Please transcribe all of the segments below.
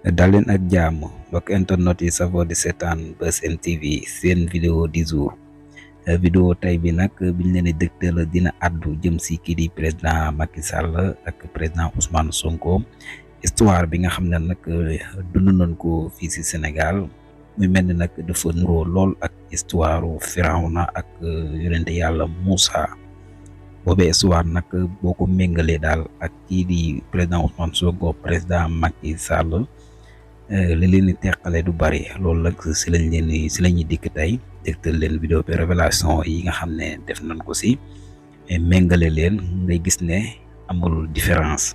dal leen ak jàmm mbokk internet yi safoo di seetaan Buzz M TV seen vidéo du jour vidéo tey bi nag biñ leen di dëgtal dina addu jëm si kii di président Macky Sall ak président Ousmane Sonko histoire bi nga xam ne nag dund nañ ko fii si Sénégal muy mel ni nag dafa nuroo lool ak histoire Firawna ak yonente yàlla Moussa boobee histoire nag boo ko méngalee daal ak kii di président Ousmane Sonko président Macky Sall li leen di teqale du bari loolu nag si lañuy dikk tey dégtal leen vidéo bi révélation yi nga xam ne def nañ ko si méngale leen ngay gis ne amul différence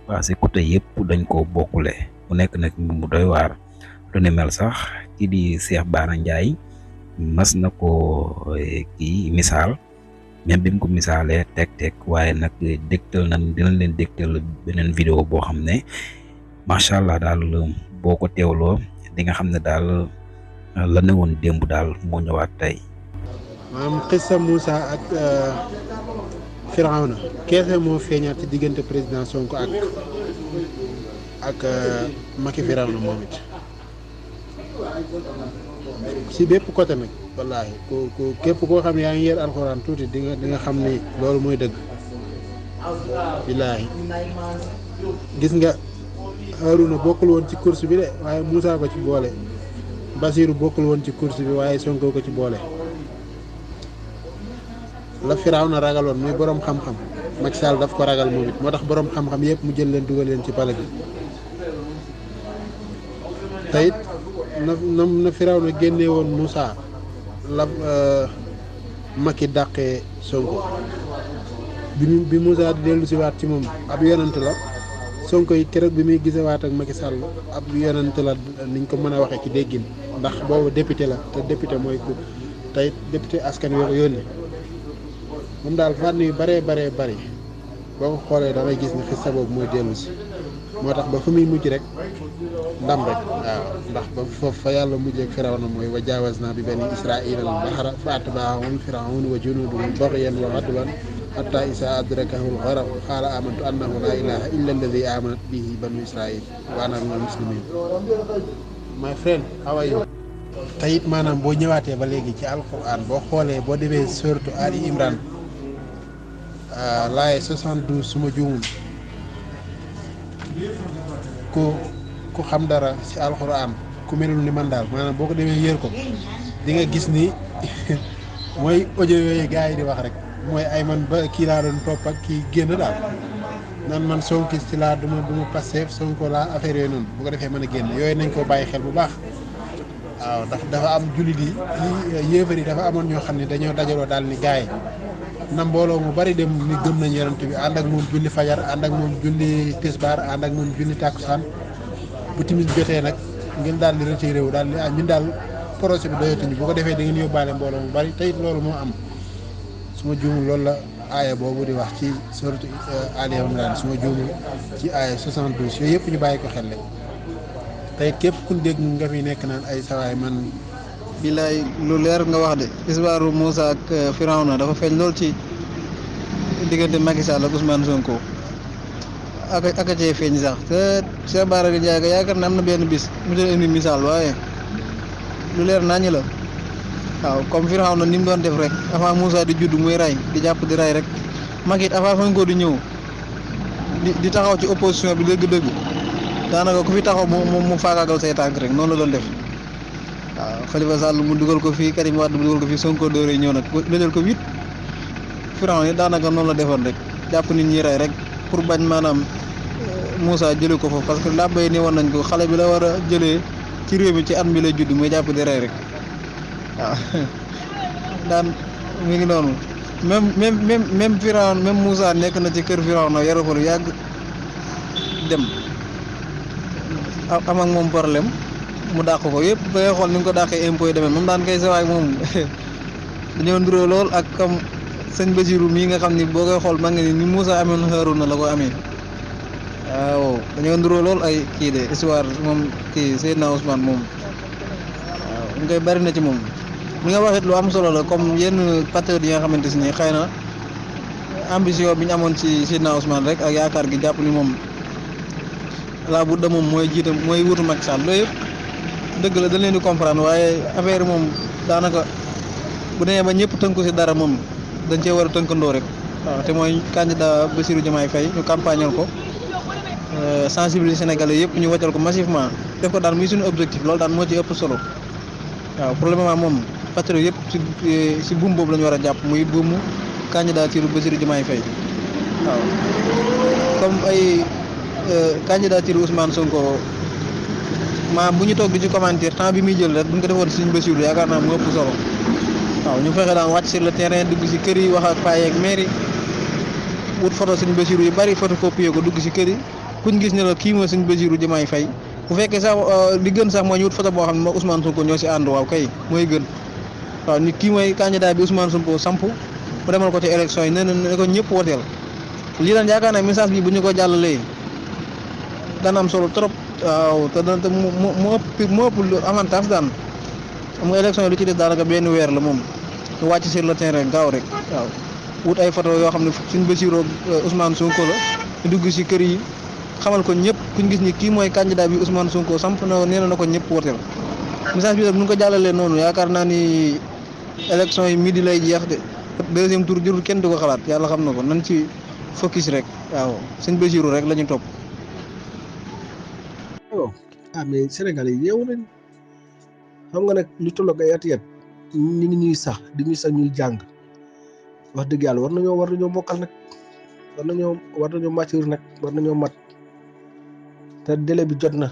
parce que côté yëpp dañ ko bokkule mu nekk nag mu doy waar lu ne mel sax kii di Cheikh Bara Ndiaye mas na ko kii misaal même bi mu ko misaalee teg waaye nag dégtal nañ dinañ leen dégtal beneen vidéo boo xam ne macha allah daal boo ko teewloo di nga xam ne daal la ne woon démb daal moo ñëwaat tey. maanaam xissa Moussa ak Firawna keese moo feeñaat ci diggante président Sonko ak Macky Firawna moom it si bépp côté nag wallaahi ku képp koo xam ne yaa ngi yer alxuraan tuuti di nga xam ni loolu mooy dëgg billaahi gis nga Haruna bokkul woon ci course bi de waaye Moussa ko ci boole Basiru bokkul woon ci course bi waaye Sonko ko ci boole la Firawna ragaloon muy borom xam-xam Macky Sall daf ko ragal moom it moo tax borom xam-xam yëpp mu jël leen dugal leen ci pale bi te it na Firawna génnee woon Moussa la Macky dàqee Sonko bi Moussa di dellu si waat ci moom ab yonant la Sonko yi keroog bi muy gisewaat ak Macky Sall ab yonant la niñ ko mën a waxee ci déggin ndax boobu député la te député mooy ku tey député askan wi ko yónni moom daal fànn yu bëree bëri boo ko xoolee da ngay gis ne xista boobu mooy dellu si moo tax ba fu muy mujj rek ndam rek waaw ndax ba foofu fa yàlla mujjee ak Firawna mooy wa jaawaz naa bi bani Israa'iila al-bahra fa atba'ahum Firawnu wa junuuduhu baghyan wa adwan hatta isa adrakahu al-gharaq qaala amantu annahu laa ilaaha illa alladi amanat bihi banu Israa'iil wa ana minal muslimiin. My friend, how are you? te it maanaam boo ñëwaatee ba léegi ci alquran boo xoolee boo demee sourate Ali Imran laaye 72 su ma juumul ku xam dara ci alquran ku melul ni man daal maanaam boo ko demee yër ko di nga gis ni mooy audio yooyu gars yi di wax rek mooy ay man ba kii laa doon topp ak kii génn daal nan man sonkis ci laa duma Pastef Sonko laa affaire yooyu noonu bu ko defee mën a génn yooyu nañ koo bàyyi xel bu baax waaw ndax dafa am jullit yi yéefar yi dafa amoon ñoo xam ne dañoo dajaloo daal ni gars yi na mbooloo mu bari dem ni gëm nañ yonent bi ànd ak moom julli fajar ànd ak moom julli tisbaar ànd ak moom julli tàkkusaan bu timis jotee nag ngeen daal di retiré wu daal di ñun daal projet bi doyatuñu bu ko defee da ngeen yóbbaale mbooloo mu bari te it loolu moo am su ma juumul loolu la aaya boobu di wax ci sourate Ali Imran su ma juumul ci aaya 72 yooyu yëpp ñu bàyyi ko xel tey képp ku dégg nga fi nekk naan ay sawaay man. bilaay lu leer nga wax de histoire Moussa ak Firawna dafa feeñ lool ci diggante Macky Sall ak Ousmane Sonko ak a cee feeñ sax te Cheikh Bara Ndiaye ga yaakaar na am na benn bis mu jël indi misaal waaye lu leer nañu la waaw comme Firawna ni mu doon def rek avant Moussa di judd muy ray di jàpp di ray rek Macky it avant Sonko di ñëw di taxaw ci opposition bi dëgg-dëgg daanaka ku fi taxaw mu faagaagal say tànk rek noonu la doon def waaw Khalifa Sall mu dugal ko fii Karim Wade mu dugal ko fii Sonko dooree ñëw nag lëjal ko 8 Firawna yi daanaka noonu la defoon rek jàpp nit ñi rey rek pour bañ maanaam Moussa jëlee ko foofu parce que làbba yi ne woon nañ ko xale bi la war a jëlee ci réew mi ci at mi lay judd muy jàpp di rey rek waaw daan mi ngi noonu même Firawna même Moussa nekk na ci kër Firawna yaru ko lu yàgg dem am ak moom problème mu dàq ko yëpp ba ngay xool ni nga ko dàqee impôt yi demee moom daan koy sawaay moom dañoo nduroo lool ak comme sëñ Basiru mii nga xam ni boo koy xool ma nga ni Moussa amoon Haaruna la ko amee waaw dañoo nduroo lool ay kii de histoire moom kii Seydina Ousmane moom waaw ñu koy bari na ci moom li nga wax it lu am solo la comme yenn patriotes yi nga xamante si ni xëy na ambition bi ñu amoon ci Seydina Ousmane rek ak yaakaar gi jàpp ni moom laa bu da moom mooy jiite mooy wutu Macky Sall loolu yëpp dëgg la dañ leen di comprendre waaye affaire moom daanaka bu demee ba ñëpp tënku si dara moom dañ cee war a tënkandoo rek waaw te mooy candidat Bassirou Diomaye Faye ñu campagnal ko sensibiliser Sénégalais yëpp ñu wàccal ko massivement def ko daal muy suñu objectif loolu daal moo ci ëpp solo waaw pour le moment moom patriote yëpp si buum boobu la ñu war a jàpp muy buumu candidature Bassirou Diomaye Faye waaw comme ay candidature Ousmane Sonko bu ñu toog di ci commentaire temps bi muy jël rek bu ñu ko defoon suñu Bassirou yaakaar naa mu ëpp solo waaw ñu fexe daan wàcc sur le terrain dugg si kër yi wax ak paa yeeg maire yi wut photo suñu Bassirou yu bari photocopier ko dugg si kër yi kuñ gis ne la kii mooy suñu Bassirou Diomaye Faye bu fekkee sax li gën sax mooy ñu wut photo boo xam ne moo Ousmane Sonko ñoo si ànd waaw kay mooy gën waaw ni kii mooy candidat bi Ousmane Sonko samp mu demal ko ci élection yi ne ko ñëpp woteel lii daan yaakaar naa message bi bu ñu ko jàllalee dana am solo trop waaw te mu ëpp avantage daan xam nga élection yi lu ci des daanaka benn weer la moom ñu wàcc sur le terrain gaaw rek waaw wut ay photo yoo xam ne suñu Bassirou Ousmane Sonko la ñu dugg si kër yi xamal ko ñëpp kuñ gis ni kii mooy candidat bi Ousmane Sonko samp na nee na ko ñëpp woteel message bi nag bu ñu ko jàllalee noonu yaakaar naa ni élection yi midi lay jeex de deuxième tour jurul kenn du ko xalaat yàlla xam na ko nañ ci focus rek waaw sëñ Bassirou rek la ñu topp. mais Sénégal yi yeewu nañ xam nga nag lu tolloog ay at ñu ngi ñuy sax di ñuy sax ñuy jàng wax dëgg yàlla war nañoo mokkal nag war nañoo mature nag war nañoo mat te délai bi jot na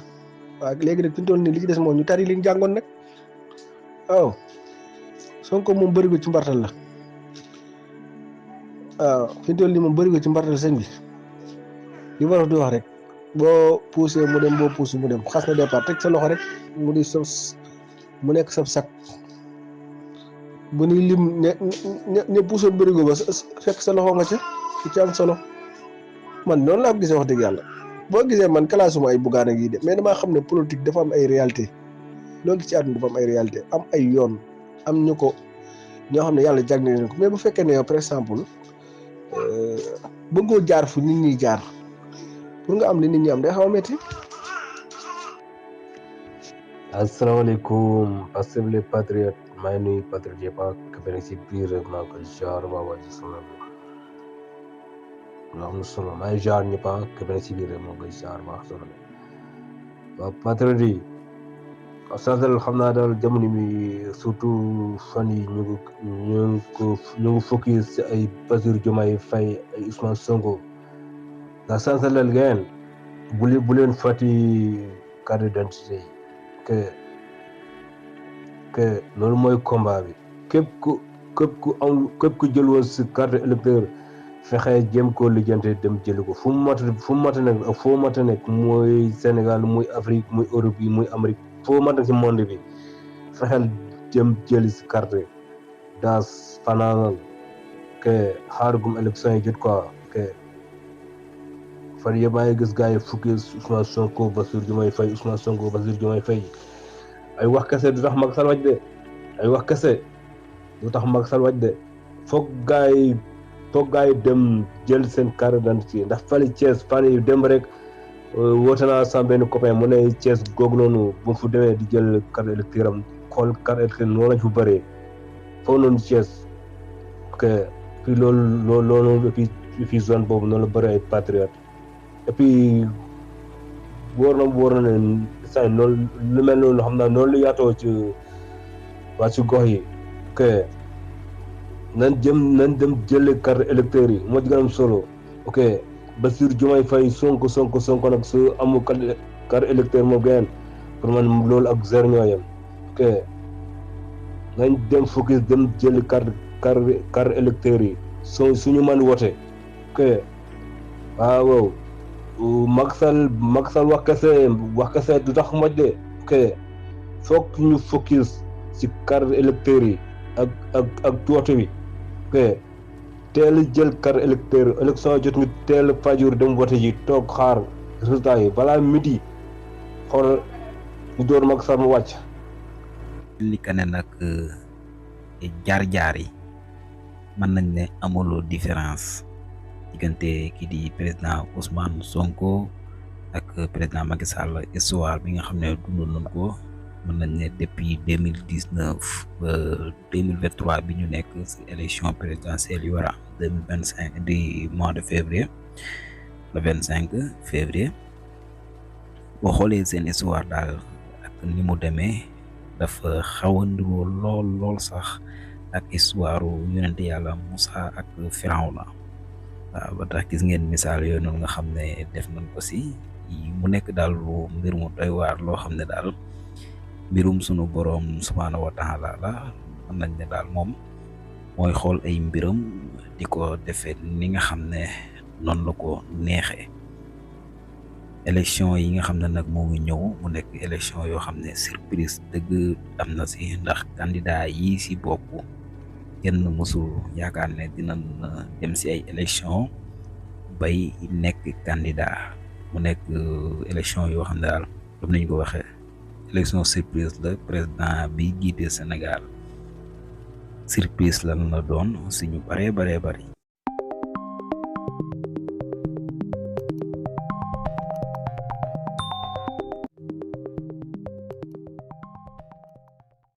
waaw léegi nag fi ñu toll nii li ci des moom ñu tari li ñu jàngoon nag waaw Sonko moom bëri ko ci mbartal la waaw fi ñu toll nii moom bëri ko ci mbartal sëñ bi li war a di wax rek boo poussé mu dem boo poussé mu dem xas na départ teg sa loxo rek mu di sos mu nekk sab sak bu ni lim ne puusoon bërigo ba fekk sa loxo nga ca ci am solo man noonu laa ko gisee wax dëgg yàlla boo gisee man kalaasuma ay bugaan ak yi de mais damaa xam ne politique dafa am ay réalité loo gis ci àdduna dafa am ay réalité am ay yoon am ñu ko ñoo xam ne yàlla jag na leen ko mais bu fekkee ne yow par exemple bëggoo jaar fu nit ñi jaar pour nga am li nit ñi am day xaw a métti. asalaamaaleykum Pastef les patriotes maa ngi nuyu patriote yëpp ak benn si biir maa ngi koy jaar waa waa ji sama lu am na solo maa ngi jaar ñëpp ak benn si biir maa ngi koy jaar waa solo waaw patriote yi saasal xam naa daal jamono mi surtout fan yi ñu ngi focus si ay Bassirou Diomaye Faye ay Ousmane Sonko ndax saasalal ngeen bu leen fàtti carte d'identité yi que loolu mooy combat bi képp ku jël woon si carte électeur fexe jéem koo lijjante dem jëli ko fu mu mat nekk ak foo mat nekk mooy Sénégal muy Afrique muy Europe yi muy Amérique foo mat nekk si monde bi fexeel jëm jëli si carte daas fanaanal que xaarugum élection yi jot quoi que fan yëpp maa ngi gis gars yi fukki Ousmane Sonko Bassirou Diomaye Faye Ousmane Sonko Bassirou Diomaye Faye ay wax kese du tax Macky Sall wàcc de ay wax kese du tax Macky Sall wàcc de foog gars yi dem jël seen carte d'identité ndax fali Thiès fan yi dem rek woote naa sama benn copain mu ne Thiès googu noonu bu fu demee di jël carte électeur am xool carte électeur noonu lañ fu bëree foofu noonu Thiès que puis loolu fii zone boobu noonu la bëri ay patriote et puis wóor na ne saa noonu lu mel noonu xam naa noonu lu yaatoo ci gox yi que nañ dem jëlee carte électeur yi moo ci gën a am solo ok Bassirou Diomaye Faye Sonko nag su amul carte électeur moo gën pour man loolu ak zéro ñoo yem ok nañ dem focus dem jëli carte électeur yi suñu mën wote ok waaw Macky Sall wax kese du tax moj de ok foog ñu focus ci carte électeur yi ak tuuti bi ok teel jël carte électeur élection jot ñu teel fajur dem wote ji toog xaar résultat yi balaa midi xool ñu door Macky Sall mu wàcc. li ka ne nag jaar-jaar yi mën nañ ne amuloo différence diggante kii di président Ousmane Sonko ak président Macky Sall histoire bi nga xam ne dundoon nañ ko mën nañ ne depuis 2019 ba 2023 bi ñu nekk si élection présidentielle yu war a 2025 di mois de février le 25 février boo xoolee seen histoire daal ak ni mu demee dafa xaw a niroo lool sax ak histoire yonente yàlla Moussa ak Firawna waaw ba tax gis ngeen misaal yooyu noonu nga xam ne def nañ ko si mu nekk daal lu mbir mu doy waar loo xam ne daal mbirum sunu boroom subhaanahu wa taala la mën nañ ne daal moom mooy xool ay mbiram di ko defee ni nga xam ne noonu la ko neexee. élection yi nga xam ne nag moo ngi ñëw mu nekk élection yoo xam ne surprise dëgg am na si ndax candidat yi si bokk kenn mësul yaakaar ne dinañ dem si ay élection bay nekk candidat mu nekk élection yoo xam ne daal comme nañ ko waxee élection surprise la président bi jiite Sénégal surprise lan la doon si ñu baree bari